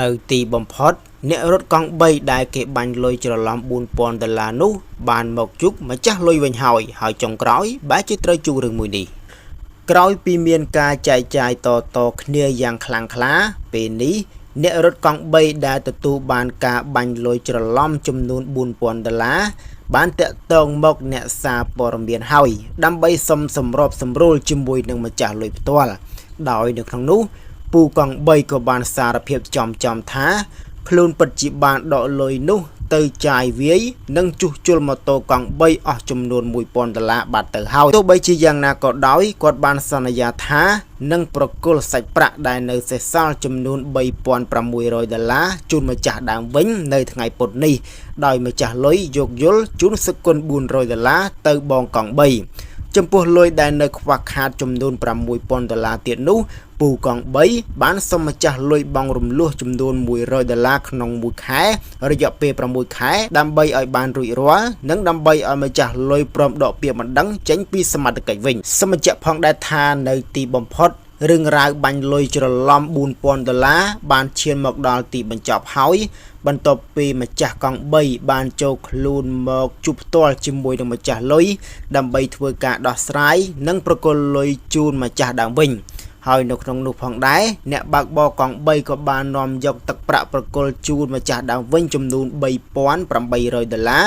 នៅទីបំផុត អ្នករត់កង់3ដែលគេបាញ់លុយច្រឡំ4000ដុល្លារនោះបានមកជួបម្ចាស់លុយវិញហើយហើយចុងក្រោយបែរជាត្រូវជួបរឿងមួយនេះក្រោយពីមានការចែកចាយតៗគ្នាយ៉ាងខ្លាំងក្លាពេលនេះអ្នករត់កង់3ដែលទទួលបានការបាញ់លុយច្រឡំចំនួន4000ដុល្លារបានតាក់ទងមកអ្នកសារព័ត៌មានហើយដើម្បីសុំសម្របសម្រួលជាមួយនឹងម្ចាស់លុយផ្ទាល់ដោយនៅក្នុងនោះពូកង់3ក៏បានសារភាពចំៗថាខ្លួនពិតជាបានដកលុយនោះទៅចាយវាយនិងជួសជុលម៉ូតូកង់3អស់ចំនួន1000ដុល្លារបាត់ទៅហើយទោះបីជាយ៉ាងណាក៏ដោយគាត់បានសន្យាថានឹងប្រគល់សាច់ប្រាក់ដែលនៅសេសសល់ចំនួន3600ដុល្លារជូនម្ចាស់ដើមវិញនៅថ្ងៃពុធនេះដោយម្ចាស់លុយយោគយល់ជូនសគុណ400ដុល្លារទៅបងកង់3ចំពោះលុយដែលនៅខ្វះខាតចំនួន6000ដុល្លារទៀតនោះពូកង់3បានសុំម្ចាស់លុយបង់រំលោះចំនួន100ដុល្លារក្នុងមួយខែរយៈពេល6ខែដើម្បីឲ្យបានរួចរាល់និងដើម្បីឲ្យម្ចាស់លុយព្រមដកពាក្យបណ្ដឹងចេញពីសមត្ថកិច្ចវិញសូមបញ្ជាក់ផងដែរថានៅទីបំផុតរឿងរ៉ាវបាញ់លុយច្រឡំ4000ដុល្លារបានឈានមកដល់ទីបញ្ចប់ហើយបន្ទាប់ពីម្ចាស់កង់3បានចូលខ្លួនមកជួបផ្ទាល់ជាមួយនឹងម្ចាស់លុយដើម្បីធ្វើការដោះស្រាយនិងប្រគល់លុយជូនម្ចាស់ដើមវិញហើយនៅក្នុងនោះផងដែរអ្នកបើកបរកង់3ក៏បាននាំយកទឹកប្រាក់ប្រគល់ជូនម្ចាស់ដើមវិញចំនួន3800ដុល្លារ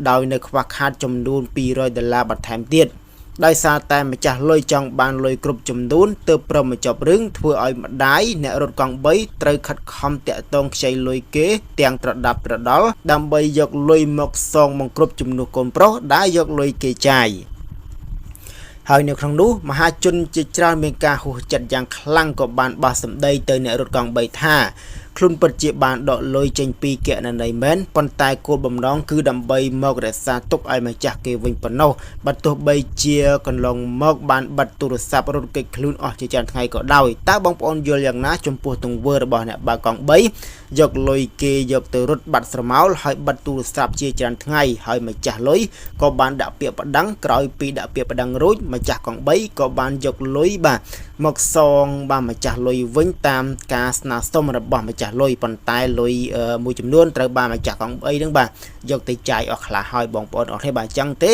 ដោយនៅខ្វះខាតចំនួន200ដុល្លារបន្ថែមទៀតដោយសារតែម្ចាស់លុយចង់បានលុយគ្រប់ចំនួនទើបព្រមបញ្ចប់រឿងធ្វើឲ្យម្ដាយអ្នករត់កង់3ត្រូវខិតខំតាក់ទងខ្ចីលុយគេទាំងត្រដាប់ត្រដល់ដើម្បីយកលុយមកសងបង្គ្រប់ជំនួសកូនប្រុសដែលយកលុយគេចាយហើយនៅក្នុងនោះមហាជនជាច្រើនមានការហួសចិត្តយ៉ាងខ្លាំងក៏បានបោះសម្ដីទៅអ្នករត់កង់3ថាខ្លួនពិតជាបានដកលុយចេញពីគណនីមែនប៉ុន្តែគោលបំណងគឺដើម្បីមករក្សាទុកឲ្យម្ចាស់គេវិញប៉ុណ្ណោះបើទោះបីជាកន្លងមកបានបិទទូរស័ព្ទរត់គេចខ្លួនអស់ជាច្រើនថ្ងៃក៏ដោយតើបងប្អូនយល់យ៉ាងណាចំពោះទង្វើរបស់អ្នកបើកកង់3យកលុយគេយកទៅរត់បាត់ស្រមោលហើយបិទទូរស័ព្ទជាច្រើនថ្ងៃហើយម្ចាស់លុយក៏បានដាក់ពាក្យប្តឹងក្រោយពីដាក់ពាក្យប្តឹងរួចម្ចាស់កង់3ក៏បានយកលុយបាទមកសងបាទម្ចាស់លុយវិញតាមការស្នើសុំរបស់ម្ចាស់លុយប៉ុន្តែលុយមួយចំនួនត្រូវបានម្ចាស់កង់3ហ្នឹងបាទយកទៅចាយអស់ខ្លះហើយបងប្អូនអរគ្នាបាទអញ្ចឹងទេ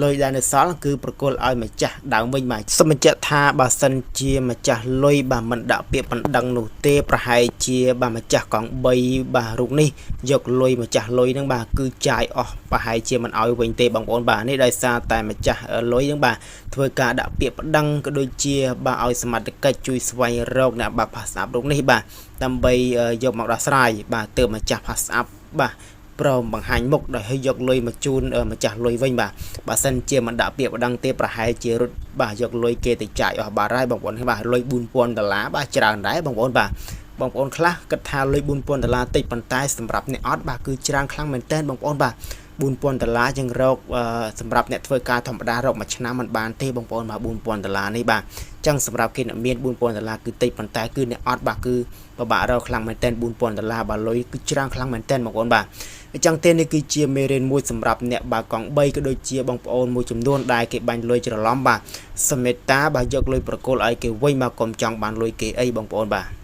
លុយដែលនៅសល់គឺប្រគល់ឲ្យម្ចាស់ដើមវិញបាទសូមបញ្ជាក់ថាបើសិនជាម្ចាស់លុយបាទមិនដាក់ពាក្យបណ្ដឹងនោះទេប្រហែលជាបាទម្ចាស់កង់3បាទរូបនេះយកលុយម្ចាស់លុយហ្នឹងបាទគឺចាយអស់ប្រហែលជាមិនឲ្យវិញទេបងប្អូនបាទនេះដោយសារតែម្ចាស់លុយហ្នឹងបាទធ្វើការដាក់ពាក្យប្តឹងក៏ដូចជាបាទឲ្យសមត្ថកិច្ចជួយស្វែងរកអ្នកបើក PassApp រូបនេះបាទដើម្បីយកមកដោះស្រាយបាទទើបម្ចាស់ PassApp បាទព្រមបង្ហាញមុខដោយឲ្យយកលុយមកជូនម្ចាស់លុយវិញបាទបើសិនជាមិនដាក់ពាក្យប្តឹងទេប្រហែលជារត់បាទយកលុយគេទៅចាយអស់បាត់ហើយបងប្អូនបាទលុយ4000ដុល្លារបាទច្រើនដែរបងប្អូនបាទបងប្អូនខ្លះគិតថាលុយ4000ដុល្លារតិចប៉ុន្តែសម្រាប់អ្នកអត់បាទគឺច្រើនខ្លាំងមែនទែនបងប្អូនបាទ4000ដុល្លារយើងរកសម្រាប់អ្នកធ្វើការធម្មតារកមួយឆ្នាំមិនបានទេបងប្អូនបាទ4000ដុល្លារនេះបាទអញ្ចឹងសម្រាប់គេអ្នកមាន4000ដុល្លារគឺតិចប៉ុន្តែគឺអ្នកអត់បាទគឺពិបាករកខ្លាំងមែនទែន4000ដុល្លារបាទលុយគឺច្រើនខ្លាំងមែនទែនបងប្អូនបាទអញ្ចឹងទេនេះគឺជាមេរៀនមួយសម្រាប់អ្នកបើកកង់3ក៏ដូចជាបងប្អូនមួយចំនួនដែលគេបាញ់លុយច្រឡំបាទសមេតាបាទយកលុយប្រគល់ឲ្យគេវិញមកកុំចង់បានលុយគេអីបងប្អូនបាទ។